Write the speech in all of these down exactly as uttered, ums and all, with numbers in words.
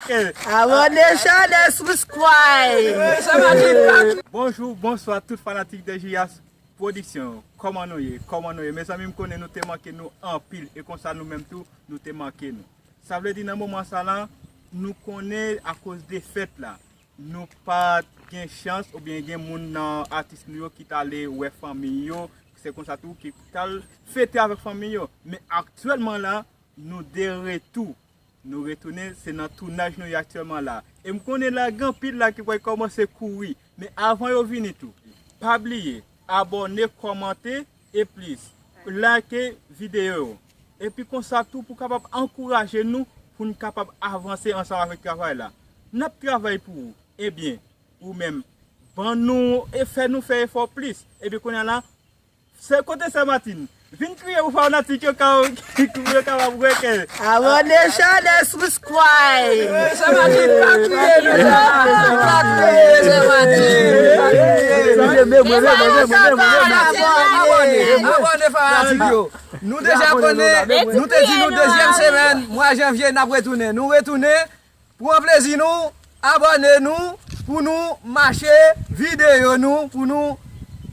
Abòne chanèl, subscribe. Bonjou, bonswa tout fanatik de J S Production. Kòman nou ye? Kòman nou ye? Mezanmi, m konnen nou te manke nou anpil, e konsa nou menm tou, nou te manke nou. Sa vle di nan moman sa la, nou konnen akoz de fèt la, nou pa t gen chans oubyen gen moun nan atis nou yo ki t ale wè fanmi yo, se konsa tou ki t al fete avèk fanmi yo. Men aktyèlman la, nou de retou. Nou retounen, se nan tounaj nou ye aktyèlman la. E m konnen la, gen anpil la ki pral kòmanse kouri. Men avan yo vini tou, pa bliye, abòne, kòmante, e plis, like videyo yo. Epi konsa tou pou kapab ankouraje nou, pou n kapab avanse ansanm avèk travay la. N ap travay pou ou. Ebyen, ou menm, ban nou e fè nou fè efò plis. Epi kounye a la, se kote Sè Matin. Vin kriye pou fanatik yo ka, pou yo kapab wè ke. Abòne chanèl, subscribe. Sè Matin pa kriye, nou pa kriye, Sè Matin. Abòne, abòne fanatik yo. Nou deja konnen, nou te di nou dezyèm semèn mwa janvye n ap retounen. Nou retounen, pran plezi nou, abòne nou, pou nou mache videyo nou, pou nou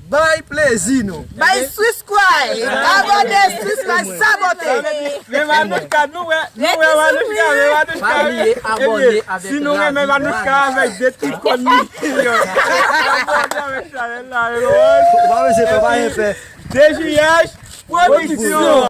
bay plezi nou. Bay subscribe, abòne, subscribe, sabote. Men Manouchka, nou wè, nou wè Manouchka, men Manouchka. Pa bliye abòne avèk si nou renmen Manouchka avèk de ti kòn li yo. Abòne avèk chanèl la, yo. Ou pa bezwen fè, pa gen fè. D J H Production.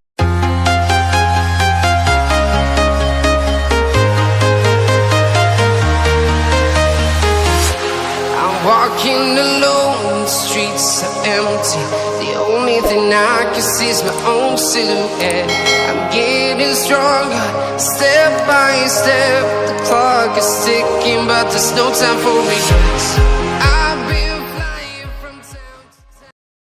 I'm walking alone, the streets are empty. The only thing I can see is my own silhouette. I'm getting stronger, step by step. The clock is ticking, but there's no time for me.